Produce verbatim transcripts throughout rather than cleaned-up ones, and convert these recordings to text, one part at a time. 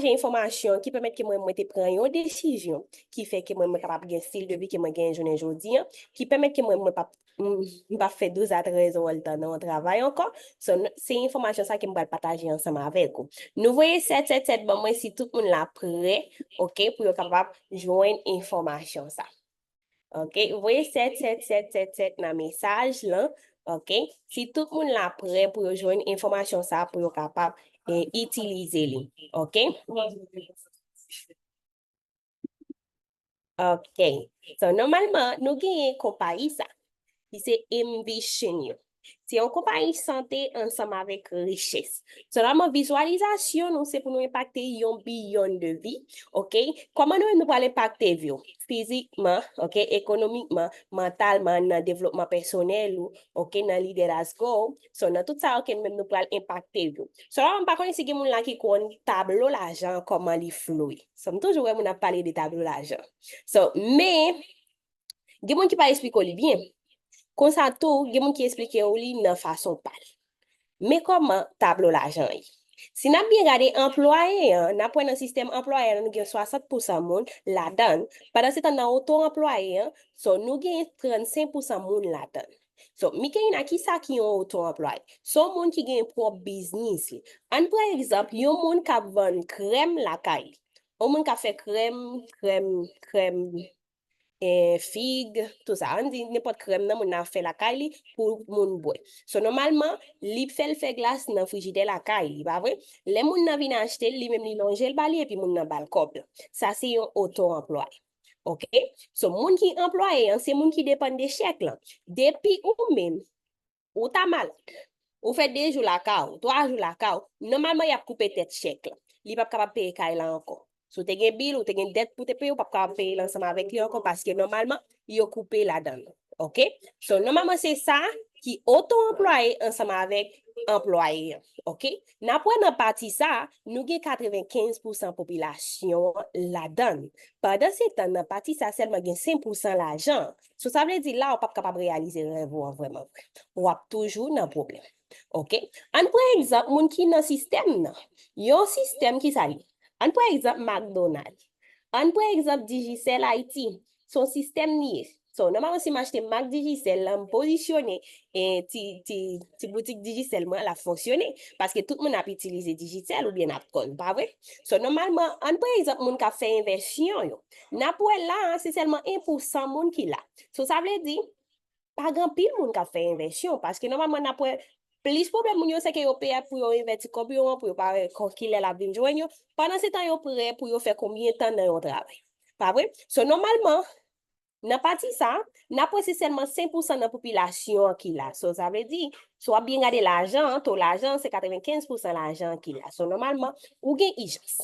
pataje enfòmasyon ki pèmèt ke mwen, mwen te pran yon desizyon ki fè ke mwen, mwen kapab gen stil de vi ke mwen genyen jounen jodi an, ki pèmèt ke mwen, mwen p ap, m, m p ap fè douz a trèz wòl tan nan yon travay ankò. So, n- se enfòmasyon sa ke m pral pataje ansanm avèk ou. Nou voye sèt sèt sèt ban mwen si tout moun la prè, oke, pou yo kapab jwenn enfòmasyon sa. Oke, voye sèt sèt sèt sèt sèt nan mesaj lan. Oke, si tout moun la prè pou yo jwenn enfòmasyon sa pou yo kapab eh, itilize li. Oke? Oke. So, nòmalman, nou genyen konpayi sa. Ki se Envision You. Se yon konpayi sante ansanm avèk richès. So, nòmalman, vizyalizasyon nou se pou nou enpakte yon bilyon de vi. Oke? Kòman nou menm nou pral enpakte vi w? Fizikman, oke? Ekonomikman, mantalman, nan devlopman pèsonèl ou, oke? Nan lidè las go. So, nan tout sa, oke, nou menm nou pral enpakte vi w. So, la, m pa konnen si gen moun la ki konn tablo lajan, kòman li flouye. So, m toujou wè moun ap pale de tablo lajan. So, men, gen moun ki pa esplike w li byen. Konsa tou, gen moun ki esplike w li nan fason pa l. Men kòman tablo lajan ye? Si n ap byen gade anplwaye an, n ap wè nan sistèm anplwaye an, nou gen swasant pousan moun ladan l. Pandan se tan nan oto anplwaye an, so, nou gen trannsenk pousan moun ladan l. So, Mikaina, kisa ki yon oto anplwaye? Se yon moun ki gen pwòp biznis li. Ann pran egzanp, yon moun k ap vann krèm lakay li. Yon moun k ap fè krèm, krèm, krèm, eh, fig, tout sa. Ann di nenpòt krèm nan moun nan ap fè lakay li pou moun bwè. So, nòmalman, li fè l fè glas nan frijidè lakay li, pa vre? Lè moun nan vin achte l, li menm li lonje l ba li epi moun nan ba l kòb la. Sa se yon oto anplwaye. Oke? So, moun ki anplwaye an, se moun ki depann de chèk lan. Depi ou menm, ou ta malad, ou fè de jou lakay ou, twa jou lakay ou, nòmalman y ap koupe tèt chèk lan. Li p ap kapab peye kay la ankò. Si w te gen bil, ou te gen dèt pou te peye, ou p ap kapab peye l ansanm avèk li ankò, paske nòmalman, yo koupe ladan l. Oke? So, nòmalman, se sa ki oto anplwaye ansanm avèk anplwaye an. Oke? N ap wè nan pati sa, nou gen katrevenkenz pousan popilasyon an ladan l. Pandan se tan, nan pati sa, sèlman gen senk pousan lajan. So, sa vle di la, ou p ap kapab reyalize rèv ou an vrèman vre. W ap toujou nan pwoblèm. Oke? Ann pran egzanp moun ki nan sistèm nan. Yon sistèm ki sa li? Ann pran egzanp McDonald. Ann pran egzanp Digicel Ayiti. Se yon sistèm li ye. So, nòmalman, si m achte mak Digicel la, m pozisyone, eh, ti, ti, ti boutik Digicel mwen, l ap fonksyone. Paske tout moun ap itilize Digicel oubyen Natcom, pa vre? So, nòmalman, ann pran egzanp moun k ap fè envèsyon yo. N ap wè la, se sèlman en pousan moun ki la. So, sa vle di, pa gen anpil moun k ap fè envèsyon, paske nòmalman n ap wè plis pwoblèm moun yo, se ke yo peye pou yo envèti kòb yo an, pou yo pa wè kon kilè l ap vin jwenn yo. Pandan se tan, yo prè pou yo fè konbyen tan nan yon travay. Pa vre? So, nòmalman, nan pati sa, n ap wè se sèlman senk pousan nan popilasyon an ki la. So, sa vle di, si w ap byen gade lajan an, to lajan an, se katrevenkenz pousan lajan an ki la. So, nòmalman, ou gen ijans.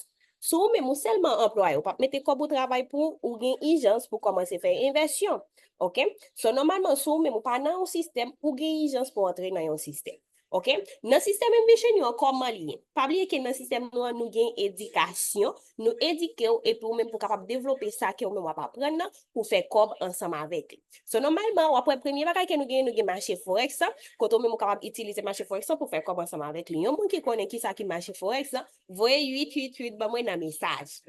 Si w menm ou sèlman anplwaye, ou p ap mete kòb ou travay pou ou, ou gen ijans pou kòmanse fè envèsyon. Oke? So, nòmalman, si w menm ou pa nan yon sistèm, ou gen ijans pou w antre nan yon sistèm. Oke? Nan sistèm Envision You an, kòman li ye? Pa bliye ke nan sistèm nou an, nou gen edikasyon, nou edike w, epi ou menm pou w kapab devlope sa ke ou menm w ap aprann nan, pou fè kòb ansanm avèk li. So, nòmalman, w ap wè premye bagay ke nou gen, nou gen mache Forex la, kote ou menm ou kapab itilize mache Forex la pou fè kòb ansanm avèk li. Yon moun ki konnen kisa ki mache Forex la, voye uit uit uit ban mwen nan mesaj.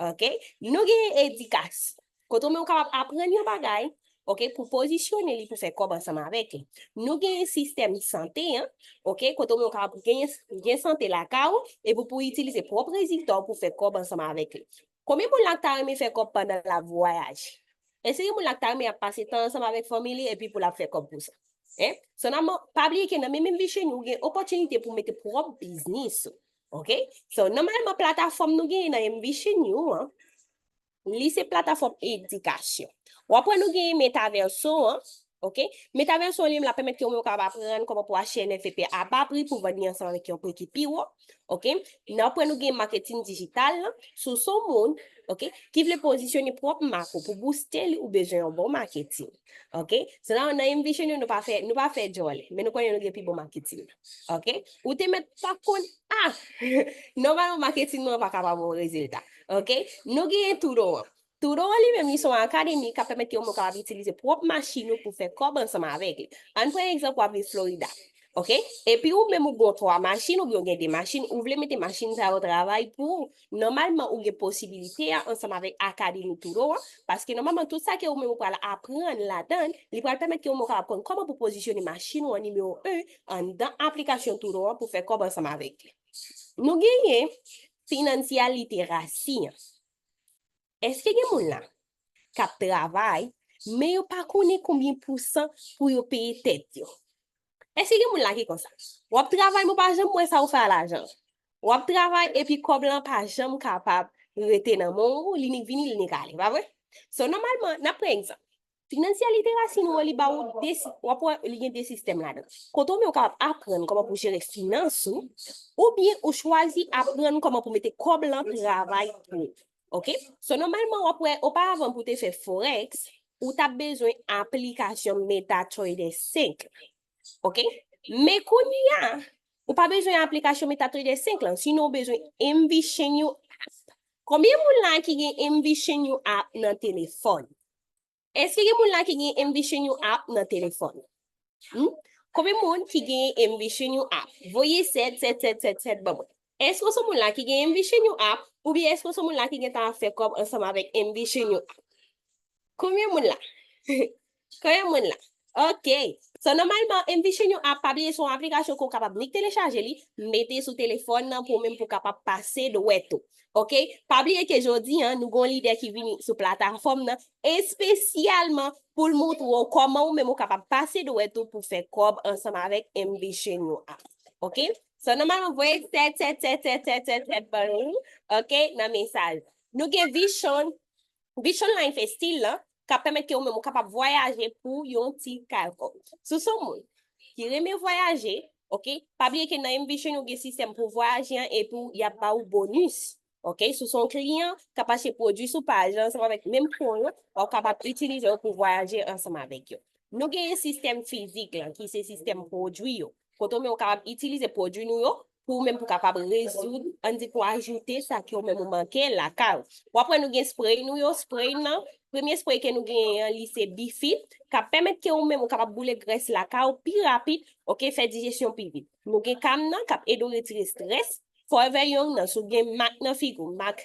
Oke? Nou gen edikasyon. Kote ou menm ou kapab aprann yon bagay, oke, pou pozisyone li pou fè kòb ansanm avèk li. Nou gen sistèm sante an, oke, kote ou menm ou kapab gen, gen sante lakay ou, epi pou itilize pwòp rezilta w pou fè kòb ansanm avèk li. Konbyen moun la k ta renmen fè kòb pandan l ap vwayaje? Èske gen moun la k ta renmen ap pase tan ansanm avèk fanmi li epi pou l ap fè kòb pou sa? Hein? So, nòmalman, pa bliye ke nan menm Envision You, ou gen opòtinite pou mete pwòp biznis ou. Oke? So, nòmalman, platafòm nou genyen nan Envision You an, li se platafòm edikasyon. W ap wè nou genyen Metaverso an, oke? Metaverso an li menm l ap pèmèt ke ou menm ou kapab aprann kòman pou achte N F T a ba pri pou vann li ansanm avèk yon pri ki pi wo. Oke? N ap wè nou gen maketin dijital lan, si w se yon moun, oke, ki vle pozisyone pwòp mak ou pou booste li, ou bezwen yon bon maketin. Oke? So, nan, nan Envision You, nou pa fè, nou pa fè djòlè, men nou konnen nou gen pi bon maketin. Oke? Ou te mèt pa konn, ah! Nòmalman, maketin nou an pa ka ba bon rezilta. Oke? Nou genyen Tudo an. Tudo an li menm, li se yon akademi k ap pèmèt ke ou menm kapab itilize pwòp machin ou pou fè kòb ansanm avèk li. Ann pran egzanp, w ap viv Florida. Ok? Epi ou menm ou gen twa machin oubyen ou gen de machin, ou vle mete machin sa yo travay pou ou, nòmalman ou gen posibilite a ansanm avèk akademi Touro an, paske nòmalman tout sa ke ou menm ou pral aprann ladan, li pral pèmèt ke ou menm ou kapab konn kòman pou pozisyone machin ou an nimewo en anndan aplikasyon Touro an pou fè kòb ansanm avèk li. Nou genyen finansyal literasi an. Èske gen moun la k ap travay, men yo pa konnen konbyen pousan pou yo peye tèt yo? Èske gen moun la ki konsa? W ap travay, men w pa janm wè sa w fè a lajan. W ap travay, epi kòb lan pa janm kapab rete nan men w, li nik vini, li nik ale, pa vre? So, nòmalman, n ap pran egzanp. Finansyal literasi nou an, li ba ou de, si-, w ap wè, li gen de sistèm ladan. Kote ou menm ou kapab aprann kòman pou jere finans ou, oubyen ou chwazi aprann kòman pou mete kòb lan travay pou ou. Ok? So, nòmalman, w ap wè, oparavan pou te fè Forex, ou t ap bezwen aplikasyon MetaTrader senk. Ok? Men kounye a, ou pa bezwen aplikasyon MetaTrader senk lan, sinon ou bezwen MVChain You app. Konbyen moun la ki gen MVChain You app nan telefòn? Èske gen moun la ki gen MVChain You app nan telefòn? Hmm? Konbyen moun ki gen MVChain You app? Voye sèt, sèt, sèt, sèt, sèt ban mwen. Èske w se moun la ki gen MVChain You app? Oubyen èske w se moun la ki gentan ap fè kòb ansanm avèk MVChain You app? Konbyen moun la? Konbyen moun la? Ok. So, nòmalman, MVChain You app, pa bliye se yon aplikasyon ke w kapab nik telechaje li, mete sou telefòn nan pou ou menm pou w kapab pase dwèt ou. Ok? Pa bliye ke jodi a, nou gen yon lidè ki vini sou platafòm nan, espesyalman pou l montre w kòman ou menm ou kapab pase dwèt ou pou fè kòb ansanm avèk MVChain You app. Ok? So, nòmalman, voye sèt, sèt, sèt, sèt, sèt, sèt, sèt ban nou. Ok? Nan mesaj. Nou gen VChain, VChain Life Style lan, k ap pèmèt ke ou menm ou kapab vwayaje pou yon ti kalkòb. Si w se yon moun ki renmen vwayaje, ok, pa bliye ke nan MVChain ou gen sistèm pou vwayaje an epi w, y ap ba ou bonis. Ok, si w se yon kliyan k ap achte pwodui sou paj lan ansanm avèk menm pwen an, w ap kapab itilize yo pou vwayaje ansanm avèk yo. Nou genyen sistèm fizik lan, ki se sistèm pwodui yo. Kote ou menm ou kapab itilize pwodui nou yo, pou ou menm pou kapab rezoud, ann di pou ajoute sa ke ou menm ou manke lakay ou. W ap wè nou gen spray nou yo, spray nan, premye spray ke nou genyen an, li se Bifit, k ap pèmèt ke ou menm ou kapab boule grès lakay ou pi rapid, ok, fè dijesyon pi vit. Nou gen Calm nan, k ap ede w retire strès, Forever Young nan, si w gen mak nan figi w, mak,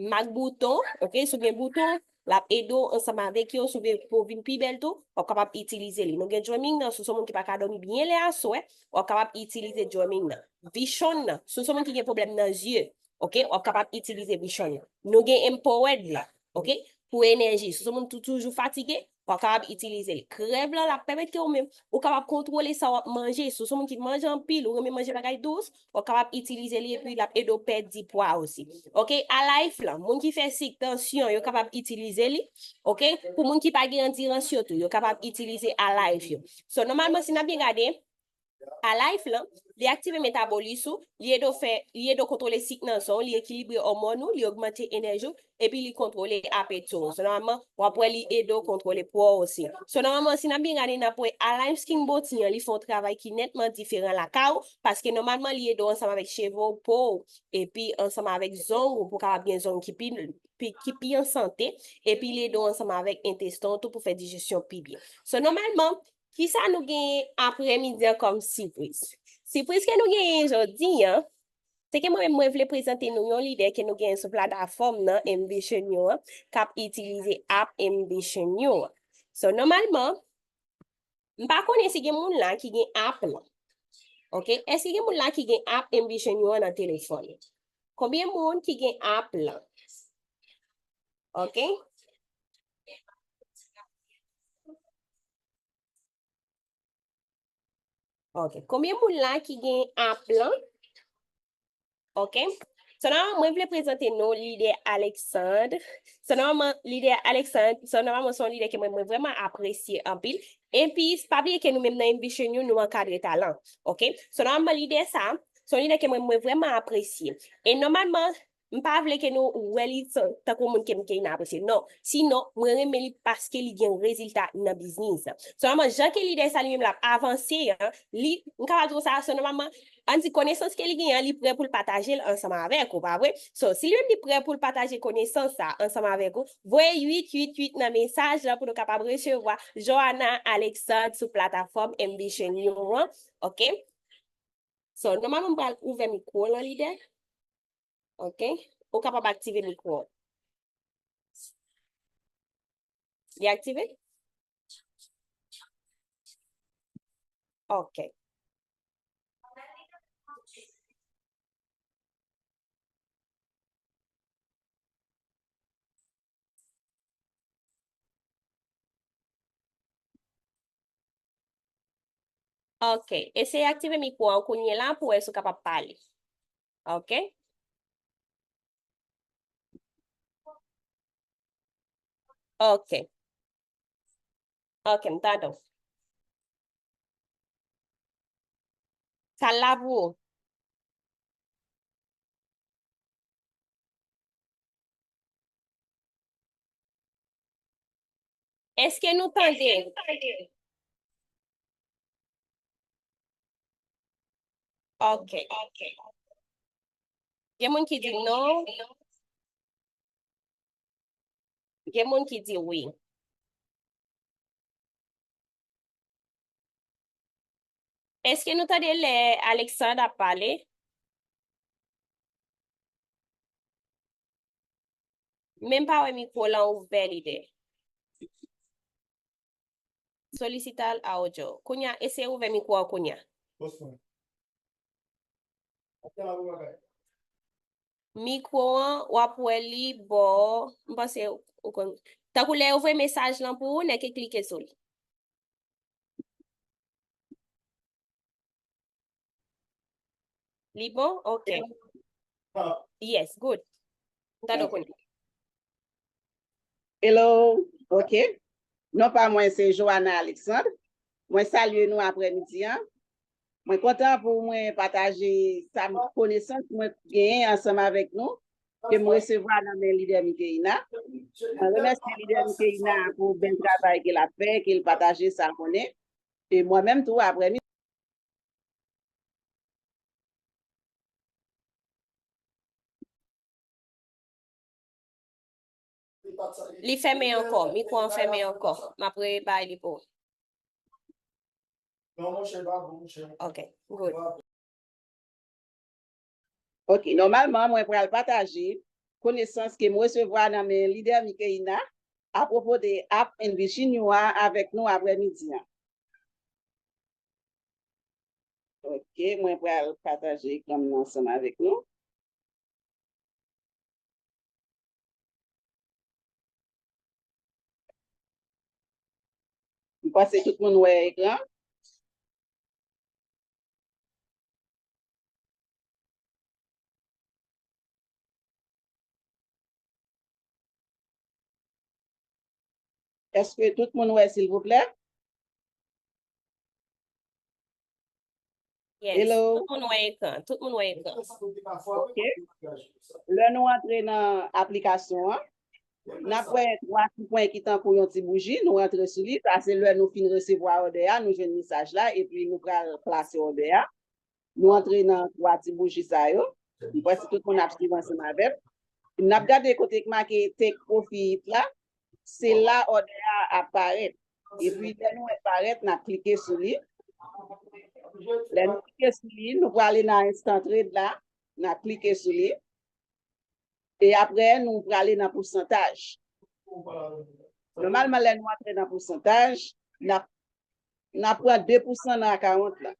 mak bouton, ok, si w gen bouton, l ap ede w ansanm avèk yo, si w vle po w vin pi bèl tou, w ap kapab itilize li. Nou gen Dreaming nan, si w se yon moun ki pa ka dòmi byen lè aswè, w ap kapab itilize Dreaming nan. VChain nan, si w se yon moun ki gen pwoblèm nan zye, ok, w ap kapab itilize VChain nan. Nou gen Empowered lan, ok, pou enèji. Si w se yon moun ki toujou fatige, w ap kapab itilize li. Crave lan, l ap pèmèt ke ou menm, ou kapab kontwole sa w ap manje. Si w se yon moun ki manje anpil, ou renmen manje bagay dous, w ap kapab itilize li epi l ap ede w pèdi pwa osi. Ok, Alife lan, moun ki fè sik, tansyon, yo kapab itilize li. Ok, pou moun ki pa gen andirans yo tou, yo kapab itilize Alife yo. So, nòmalman, si n ap byen gade, Alife lan, li aktive metabolis ou, li ede w fè, li ede w kontwole sik nan san w, li ekilibre òmòn ou, li ogmante enèji w, epi li kontwole apeti w. So, nòmalman, w ap wè li ede w kontwole pwa w osi. So, nòmalman, si n ap byen gade, n ap wè Alife Skin Body an, li fè yon travay ki nètman diferan lakay ou, paske nòmalman, li ede w ansanm avèk cheve w, po w, epi ansanm avèk zong ou, pou w kapab gen zong ki pi, pi, ki pi an sante, epi li ede w ansanm avèk entesten w tou pou fè dijesyon pi byen. So, nòmalman, kisa nou genyen aprèmidi an kòm sipriz? Sipriz ke nou genyen jodi an, se ke mwen menm mwen vle prezante nou yon lidè ke nou genyen sou platafòm nan, MVChain You an, k ap itilize app MVChain You an. So, nòmalman, m pa konnen si gen moun la ki gen app lan. Ok? Èske gen moun la ki gen app MVChain You an nan telefòn? Konbyen moun ki gen app lan? Ok? Ok. Konbyen moun la ki gen app lan? Ok. So, nòmalman, mwen vle prezante nou lidè Alexandre. So, nòmalman, lidè Alexandre, so, nòmalman, se yon lidè ke mwen, mwen vrèman apresye anpil. Epi, pa bliye ke nou menm nan MVChain You, nou ankadre talan. Ok. So, nòmalman, lidè sa, se yon lidè ke mwen, mwen vrèman apresye. E nòmalman, M pa vle ke nou wè li tankou yon moun ke m ke inapresye. Non. Sinon, mwen renmen li paske li gen rezilta nan biznis. Sèlman, jan ke lidè sa li menm l ap avanse an, li, m kapab di konsa, so nòmalman, ann di konesans ke li genyen an, li prè pou l pataje l ansanm avèk ou, pa vre? So, si li menm li prè pou l pataje konesans sa ansanm avèk ou, voye uit uit uit nan mesaj la pou nou kapab resevwa Johanna Alexandre sou platafòm Ambition You an, oke? So, nòmalman, m pral ouvè mikwo w lan, lidè. Oke? Ou kapab aktive mikwo w. Li aktive? Oke. Oke. Eseye aktive mikwo an kounye la pou wè si w kapab pale. Oke? Oke. Oke, m tande w. Sa l la pou ou? Èske nou tande? Ok. Gen moun ki di non. Gen moun ki di wi. Èske nou tande lè Alexandre ap pale? Men m pa wè mikwo lan ouvè, lidè. Solicitar audio. Kounye a, eseye ouvè mikwo a kounye a. Mikwo an, w ap wè li bò, m panse ou konn. Tankou lè yo voye mesaj lan pou ou, nèk e klike sou li. Li bon? Ok. Yes, good. M tande w kounye a. Hello, ok. Non pa mwen se Johanna Alexandre. Mwen salye nou aprèmidi an. Mwen kontan pou mwen pataje sa m, konesans mwen genyen ansanm avèk nou, ke m resevwa nan men lidè Mikeina. Mwen remèsye lidè Mikeina pou bèl travay ke l ap fè, ke l pataje sa l konnen. E mwen menm tou, aprèmidi, Li fèmen ankò, mikwo an fèmen ankò. M ap rebay li pou ou. Ok, good. Ok, nòmalman, mwen pral pataje konesans ke m resevwa nan men lidè Mikeina apwopo de app Envision You a avèk nou aprèmidi an. Ok, mwen pral pataje ekran m nan ansanm avèk nou. M panse tout moun wè ekran. Èske tout moun wè, silvouplè? Yes. Hello? Tout moun wè ekran. Tout moun wè ekran. Ok. Lè nou antre nan aplikasyon an, n ap wè twa ti pwen ki tankou yon ti bouji. Nou antre sou li. Sa se lè nou fin resevwa òdè a, nou jwenn mesaj la, epi nou pral plase òdè a. Nou antre nan twa ti bouji sa yo. M panse tout moun ap swiv ansanm avè m. N ap gade kote k make Take Profit la. Se la òdè a ap parèt. Epi lè nou wè l parèt, n ap klike sou li. Lè nou klike sou li, nou prale nan Instant Trade la. N ap klike sou li. E apre, nou prale nan pousantaj. Nòmalman, lè nou antre nan pousantaj, n ap, n ap pran de pousan nan akawont la.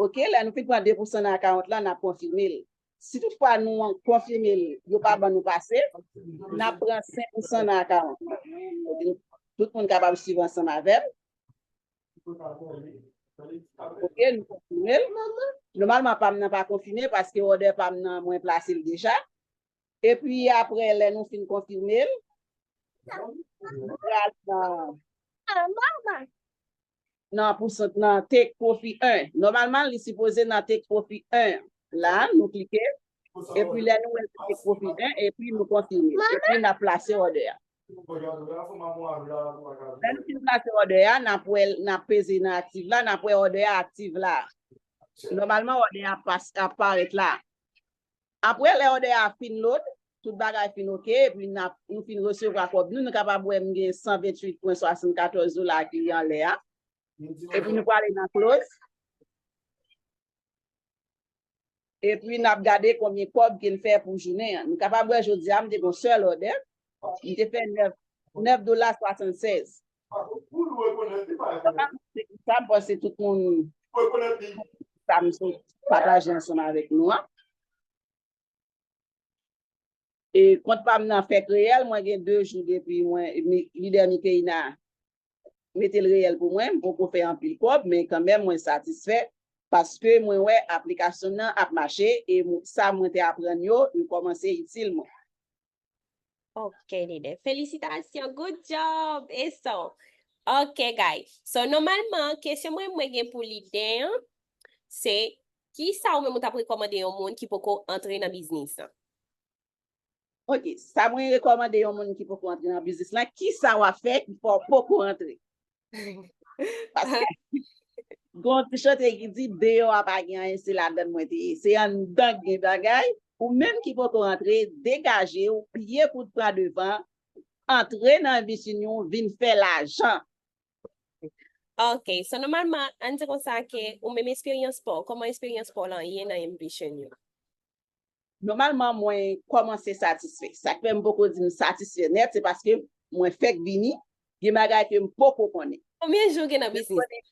Ok, lè nou fin pran de pousan nan akawont la, n ap konfime l. Si toutfwa nou an-, konfime l, yo pa ban nou pase, n ap pran senk pousan nan akawont la. Ok, tout moun kapab swiv ansanm avè m. Ok, nou konfime l. Nòmalman, pa m nan pa konfime paske òdè pa m nan, mwen plase l deja. Epi apre, lè nou fin konfime l, nou pral nan, nan pousan-, nan Take Profit un. Nòmalman, li sipoze nan Take Profit un. la, nou klike. Epi lè nou wè l se pwofi en, epi nou konfime. Epi n ap plase òdè a. Lè nou fin plase òdè a, n ap wè, n ap peze nan aktif la, n ap wè òdè a aktif la. Nòmalman, òdè a ap parèt la. Apre, lè òdè a fin load, tout bagay fin oke, epi n ap, nou fin resevwa kòb nou, nou kapab wè m gen san venntuit pwen swasannkatòz dola ki anlè a. Epi nou prale nan close. Epi n ap gade konbyen kòb ke n fè pou jounen an. Nou kapab wè jodi a, m te gen yon sèl òdè. M te fè nèf, nèf dola swasannsèz. Sa, m panse tout moun sa m sot pataje ansanm avèk nou an. E kont pa m nan fèk reyèl, mwen gen de jou depi mwen, mi- lidè Mikeina mete l reyèl pou mwen, m poko fè anpil kòb, men kanmenm mwen satisfè paske mwen wè aplikasyon m nan ap mache e m- sa mwen te aprann yo, yo kòmanse itil mwen. Ok, lidè. Felisitasyon, good job, Esau. Ok, guys. So, nòmalman, kesyon mwen mwen gen pou lidè an, se, kisa ou menm ou t ap rekòmande yon moun ki poko antre nan biznis an? Ok, sa mwen rekòmande yon moun ki poko antre nan biznis lan, kisa w ap fè ki fè w poko antre? Paske gen yon ti chante ki di, deyò a pa gen anyen, se ladann mwen te ye. Se anndan k gen bagay. Ou menm ki poko antre, degaje w, pye pou w pran devan, antre nan biznis ou, vin fè lajan. Ok, so nòmalman, ann di konsa ke ou menm esperyans pa w, kòman esperyans pa w lan ye nan Ambition yo? Nòmalman, mwen kòmanse satisfè. Sa k fè m poko di m satisfè nèt, se paske mwen fèk vini, gen bagay ke m poko konnen. Konbyen jou w gen nan biznis?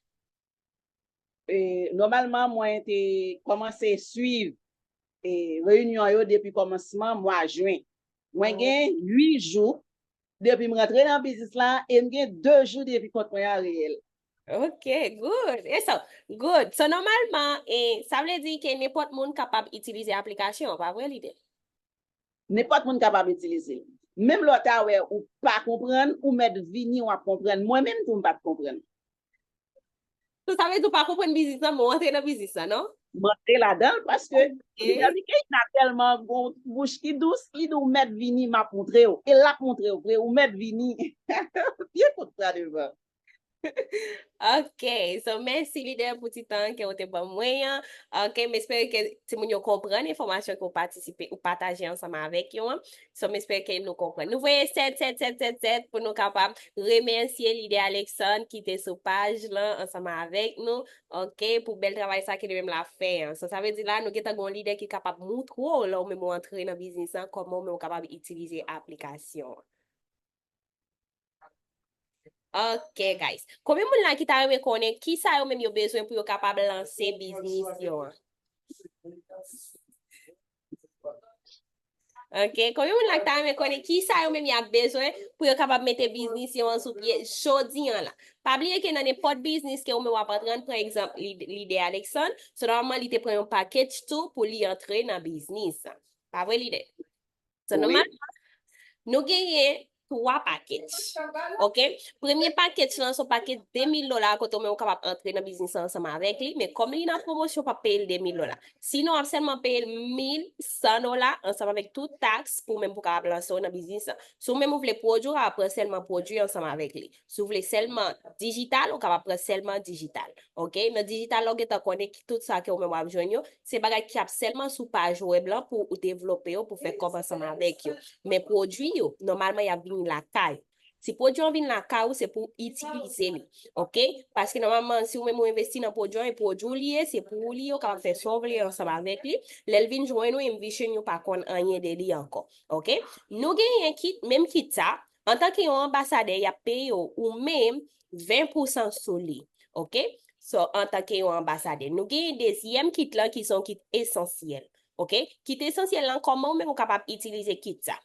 E, nòmalman, mwen te kòmanse swiv e, reyinyon yo depi kòmansman mwa jen. Mwen gen uit jou depi m rantre nan biznis la e m gen de jou depi kont mwen an reyèl. Ok, good. E so, good. So, nòmalman, e, sa vle di ke nenpòt moun kapab itilize aplikasyon an, pa vre, lidè? Nenpòt moun kapab itilize l. Menm lè w ta wè ou pa konprann, ou mèt vini w ap konprann. Mwen menm tou m pa t konprann. So, sa vle di ou pa konprann biznis lan, men w antre nan biznis lan, non? M antre ladan l paske Lidè Mikeina tèlman gon bouch ki dous, li di w mèt vini, m ap montre w. E l ap montre w vre, ou mèt vini. Pye pou w pran devan. Ok, so mèsi lidè pou ti tan ke w te ban mwen an. Ok, m espere ke timoun yo konprann enfòmasyon ke w patisipe, ou pataje ansanm avèk yo an. So, m espere ke nou konprann. Nou voye sèt, sèt, sèt, sèt, sèt pou nou kapab remèsye lidè Alexandre ki te sou paj lan ansanm avèk nou, ok, pou bèl travay sa ke li menm l ap fè an. So, sa vle di la, nou gentan gen yon lidè ki kapab moutre w lè w menm ou antre nan biznis lan, kòman w menm ou kapab itilize aplikasyon an. Ok, guys. Konbyen moun la ki ta renmen konnen kisa yo menm yo bezwen pou yo kapab lanse biznis yo an? Ok, konbyen moun la ki ta renmen konnen kisa yo menm y ap bezwen pou yo kapab mete biznis yo an sou pye jodi an la? Pa bliye ke nan nenpòt biznis ke ou menm w ap antre an, pran egzanp lidè Alexandre, so nòmalman li te pran yon package tou pou li antre nan biznis. Pa vre lidè? So nòmalman, nou genyen twa package. Ok? Premye package lan se yon package de mil dola kote ou menm ou kapab antre nan biznis lan ansanm avèk li, men kòm li nan pwomosyon, w p ap peye l de mil dola. Sinon, w ap sèlman peye l mil san dola ansanm avèk tout taks pou menm pou kapab lanse w nan biznis lan. Si w menm ou vle pwodui, w kapab pran sèlman pwodui ansanm avèk li. Si w vle sèlman dijital, ou kapab pran sèlman dijital. Ok? Nan dijital la, ou gentan konnen ki tout sa ke ou menm w ap jwenn yo, se bagay ki ap sèlman sou paj wèb lan pou ou devlope yo, pou fè kòb ansanm avèk yo. Men pwodui yo, nòmalman, y ap vini lakay ou. Si pwodui an vin lakay ou, se pou w itilize li. Ok? Paske nòmalman, si ou menm ou envesti nan pwodui an, e pwodui w li ye, se pou ou li ye, ou kapab fè sa w vle ansanm avèk li. Lè l vin jwenn ou, Ambition yo pa konn anyen de li ankò. Ok? Nou genyen kit, menm kit sa, antanke yon anbasadè, y ap peye w ou menm ven pousan sou li. Ok? So, antanke yon anbasadè. Nou genyen dezyèm kit lan ki se yon kit esansyèl. Ok? Kit esansyèl lan, kòman ou menm ou kapab itilize kit sa?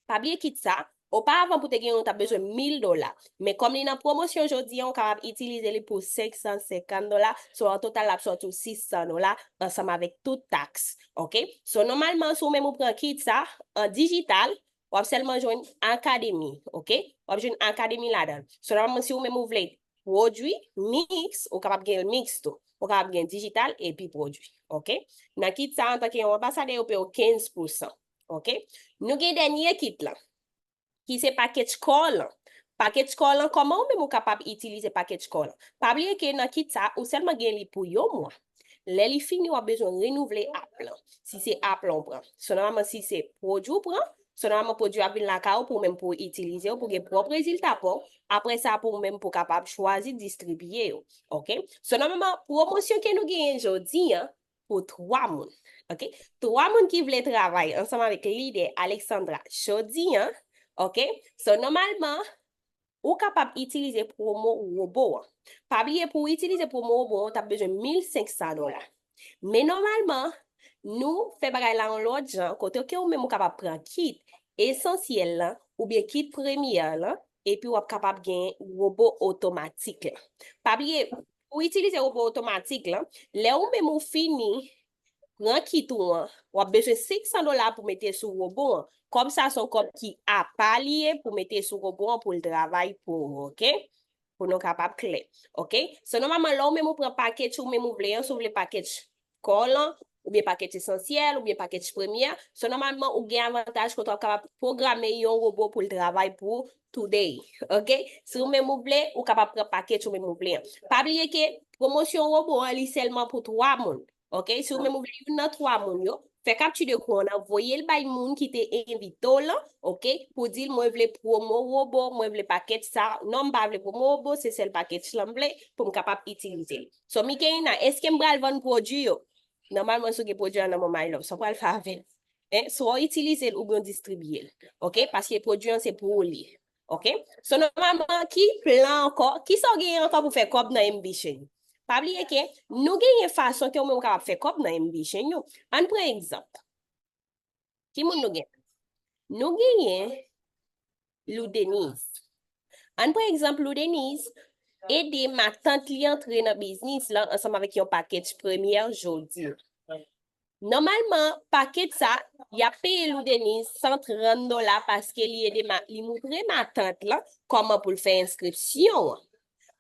Pa bliye kit sa, oparavan pou te genyen ou t ap bezwen mil dola. Men kòm li nan pwomosyon jodi an, ou kapab itilize li pou senk san senkant dola. So, an total, l ap sòti w sis san dola ansanm avèk tout taks. Ok? So, nòmalman, si w menm ou pran kit sa, an dijital, w ap sèlman jwenn akademi, ok? W ap jwenn akademi ladan l. So, nòmalman, si ou menm ou vle pwodui, miks, ou kapab gen l miks tou. Ou kapab gen dijital epi pwodui. Oke? Nan kit sa, antanke yon anbasadè, yo peye w kenz pousan. Oke? Nou gen dènye kit lan, ki se package core lan. Package core lan, kòman ou menm ou kapab itilize package core lan? Pa bliye ke nan kit sa, ou sèlman gen li pou yon mwa. Lè li fini, w ap bezwen renouvle app lan. Si se app lan w pran. So, nòmalman, si se pwodui w pran, so, nòmalman, pwodui a ap vin lakay ou pou ou menm pou w itilize, ou pou gen pwòp rezilta pa w. Apre sa, pou ou menm pou w kapab chwazi distribiye yo. Oke? So, nòmalman, pwomosyon ke nou genyen jodi a, pou twa moun. Oke? Twa moun ki vle travay ansanm avèk lidè Alexandra jodi a, oke? So, nòmalman, ou kapab itilize pwomo wobo an. Pa bliye, pou w itilize pwomo wobo an, ou t ap bezwen mil senk san dola. Men nòmalman, nou fè bagay la yon lòt jan, kote ke ou menm ou kapab pran kit esansyèl lan, oubyen kit premyè lan, epi w ap kapab gen wobo otomatik lan. Pa bliye, pou w itilize wobo otomatik lan, lè ou menm ou fini pran kit ou an, w ap bezwen senk san dola pou mete sou wobo an. Kòb sa se yon kòb ki apa li ye pou mete sou wobo an pou l travay pou ou, oke? Pou nou kapab klè, oke? So, nòmalman, lè ou menm ou pran package ou menm ou vle an, si w vle package core lan, oubyen package esansyèl, oubyen package premyè, so, nòmalman, ou gen avantaj kote w ap kapab pwograme yon wobo pou l travay pou ou today, oke? Si ou menm ou vle, ou kapab pran package ou menm ou vle an. Pa bliye ke pwomosyon wobo an, li sèlman pou twa moun. Oke, si ou menm ou vle youn nan twa moun yo, fè kapti de ekran an, voye l bay moun ki te envite w lan, oke, pou di l mwen vle pwomo wobo, mwen vle package sa, non, m pa vle pwomo wobo, se sèl package lan m vle pou m kapab itilize l. So, Mikeina, èske m pral vann pwodui yo? Nòmalman, si w gen pwodui a nan men w, my love, sa w pral fè avè l? En, swa w itilize l oubyen w distribiye l. Oke, paske pwodui an se pou ou li ye. Oke? So, nòmalman, ki plan ankò? Kisa w genyen ankò pou fè kòb nan Ambition? Pa bliye ke nou genyen fason ke ou menm ou kapab fè kòb nan Ambition yo. Ann pran egzanp. Ki moun nou gen? Nou genyen Lou Deniz. Ann pran egzanp Lou Deniz, ede matant li antre nan biznis lan ansanm avèk yon package premyè jodi. Nòmalman, package sa, y ap peye Lou Deniz san trant dola paske li ede ma, li moutre matant lan kòman pou l fè enskripsyon an.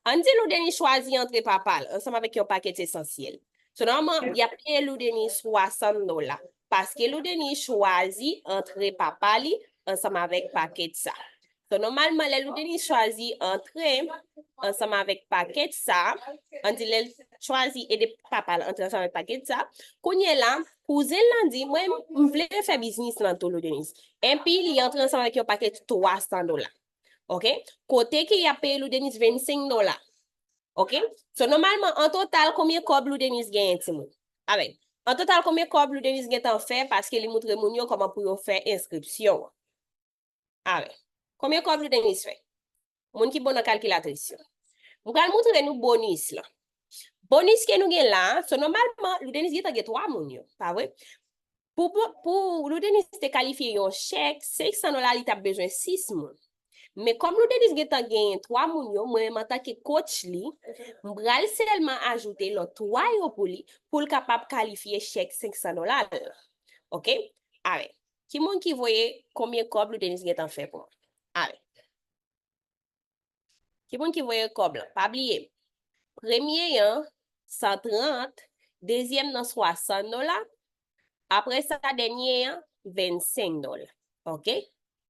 Ann di Lou Deniz chwazi antre papa l ansanm avèk yon package esansyèl. So, nòmalman, y ap peye Lou Deniz swasant dola paske Lou Deniz chwazi antre papa li ansanm avèk package sa. So, nòmalman, lè Lou Deniz chwazi antre ansanm avèk package sa, ann di lè l chwazi ede papa l antre ansanm avèk package sa, kounye la, kouzen l lan di, mwen, m vle fè biznis lan tou, Lou Deniz. Epi, li antre ansanm avèk yon package twa san dola. Oke? Kote ke y ap peye Lou Deniz vennsenk dola. Oke? So, nòmalman, an total, konbyen kòb Lou Deniz genyen, timoun? Avèk. An total, konbyen kòb Lou Deniz gentan fè paske li moutre moun yo kòman pou yo fè enskripsyon an? Avèk. Konbyen kòb Lou Deniz fè? Moun ki bon nan kalkilatris yo. M pral moutre nou bonis lan. Bonis ke nou gen la, so nòmalman, Lou Deniz gentan gen twa moun yo, pa vre? Pou, pou, pou Lou Deniz te kalifye yon chèk senk san dola, li t ap bezwen sis moun. Men kòm Lou Deniz gentan genyen twa moun yo, mwen menm antanke coach li, m pral sèlman ajoute lòt twa yo pou li, pou l kapab kalifye chèk senk san dola l. Oke? Alè, ki moun ki voye konbyen kòb Lou Deniz gentan fè pou mwen? Alè. Ki moun ki voye kòb lan? Pa bliye, premye an, san trant, dezyèm nan, swasant dola, apre sa, dènye an, vennsenk dola. Oke?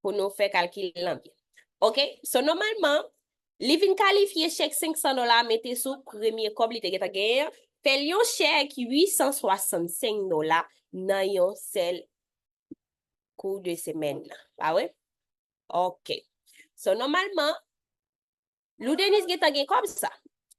Pou nou fè kalkil lan byen. Oke? So, nòmalman, li vin kalifye chèk senk san dola, mete sou premye kòb li te gentan genyen an, fè l yon chèk uit san swasannsenk dola nan yon sèl kou de semèn nan. Pa vre? Oke. So, nòmalman, Lou Deniz gentan gen kòb sa.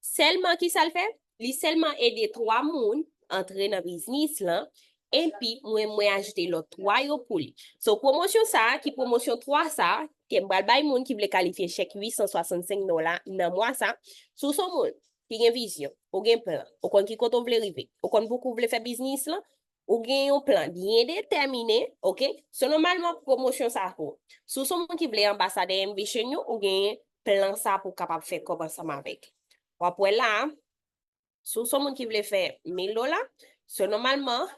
Sèlman, kisa l fè? Li sèlman ede twa moun antre nan biznis lan, epi mwen, mwen ajoute lòt twa yo pou li. So, pwomosyon sa, ki pwomosyon twa sa, ke m pral bay moun ki vle kalifye chèk uit san swasannsenk dola nan mwa sa, si w se yon moun ki gen vizyon, ou gen plan, ou konn ki kote w vle rive, ou konn pou ki w vle fè biznis lan, ou gen yon plan byen detèmine, oke? So, nòmalman, pwomosyon sa pou ou. Si w se yon moun ki vle anbasadè Ambition yo, ou gen plan sa pou w kapab fè kòb ansanm avèk. W ap wè la, si w se yon moun ki vle fè mil dola, so, nòmalman,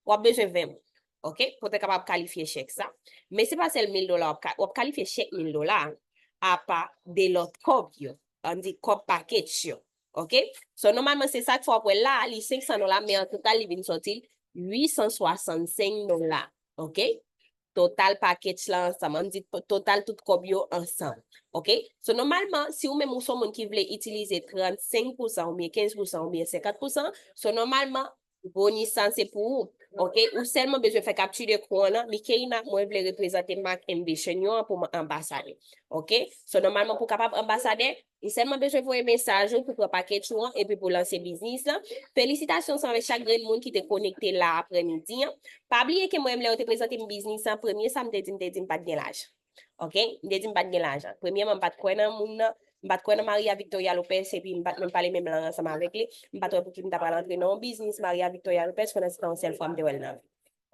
w ap bezwen ven moun, oke? Pou w te kapab kalifye chèk sa. Men se pa sèl mil dola w ap ka, w ap kalifye chèk mil dola a, apa de lòt kòb yo. ann di, kòb package yo. Ok? So, nòmalman, se sa k fè w ap wè la, li senk san dola, men an total, li vin sòti uit san swasannsenk dola. Ok? Total package la ansanm, ann di to- total tout kòb yo ansanm. Ok? So, nòmalman, si ou menm ou se yon moun ki vle itilize trannsenk pousan oubyen kenz pousan oubyen senkant pousan, so, nòmalman, bonis sa se pou ou. Ok? Ou sèlman bezwen fè capture d'écran an, Mikeina, mwen vle reprezante mak Ambition yo an pou m anbasadè. Ok? So, nòmalman, pou w kapab anbasadè, ou sèlman bezwen voye mesaj ou pou pran package ou an epi pou lanse biznis lan. Felisitasyon ansanm avèk chak grenn moun ki te konekte la aprèmidi an. Pa bliye ke mwen menm lè yo te prezante m biznis lan, premye sa m te di, m te di m pa t gen lajan. Ok? M te di m pa t gen lajan. Premyèman, m pa t kwè nan moun nan, m pa t kwè nan Maria Victoria Lopez, epi m pa t menm pale menm lang ansanm avèk li. M pa t wè pouki m ta pral antre nan yon biznis Maria Victoria Lopez pandan se tan yon sèl fwa m te wè l nan vi.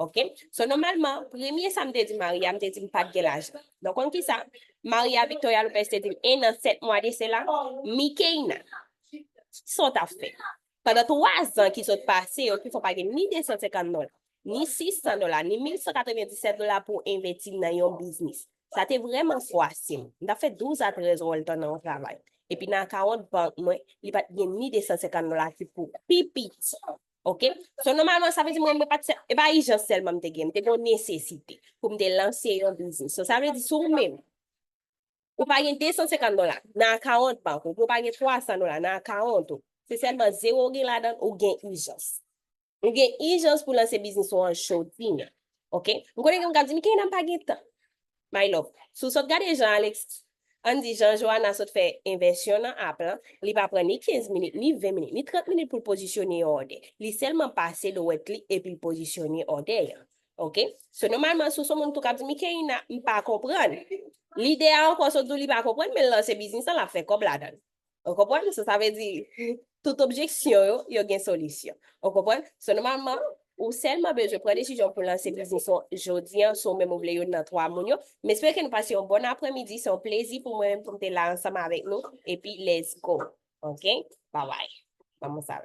Ok? So, nòmalman, premye sa m te di Maria, m te di m pa t gen lajan. Donk, konn ki sa? Maria Victoria Lopez te di m, en an, sèt mwa de sela, Mikeina, sa w t ap fè? Pandan twa zan ki sot pase yo, ki fè w pa gen ni de san senkant dola, ni sis san dola, ni mil san katrevenndisèt dola pou w envesti nan yon biznis. Sa te vrèman fwase m. M t ap fè douz a trèz wòltan nan yon travay. Epi nan akawont bank mwen, li pa t gen ni de san senkant dola ki pou pi piti. Ok? So, nòmalman, sa vle di mwen, mwen pa t sè, e pa ijans sèlman m te gen, m te gen yon nesesite pou m te lanse yon biznis. So, sa vle di, si w menm, ou pa gen de san senkant dola nan akawont bank ou, ou pa gen twa san dola nan akawont ou, se sèlman zewo ou gen ladan l, ou gen ijans. Ou gen ijans pou lanse biznis ou an jodi a. Ok? M konnen gen moun k ap di, "Mikeina, m pa gen tan." My love, si w sot gade jan Alex, ann di jan Johanna sot fè envèsyon nan app lan, li pa pran ni kenz minit, ni ven minit, ni trant minit pou l pozisyone yon òdè. Li sèlman pase dwèt li epi l pozisyone òdè a. Ok? So, nòmalman, si w se yon moun tou k ap di, "Mikeina, m pa konprann." Lidè a ankò sot di w li pa konprann, men l lanse biznis lan, l ap fè kòb ladan l. Ou konprann? So, sa vle di, tout objeksyon yo, yo gen solisyon. Ou konprann? So, nòmalman, ou sèlman bezwen pran desizyon pou lanse biznis ou jodi a, si w menm ou vle youn nan twa moun yo. M espere ke nou pase yon bòn aprèmidi, se yon plezi pou mwen menm pou m te la ansanm avèk nou, epi let's go. Ok? Bye bye. Ban mwen sa.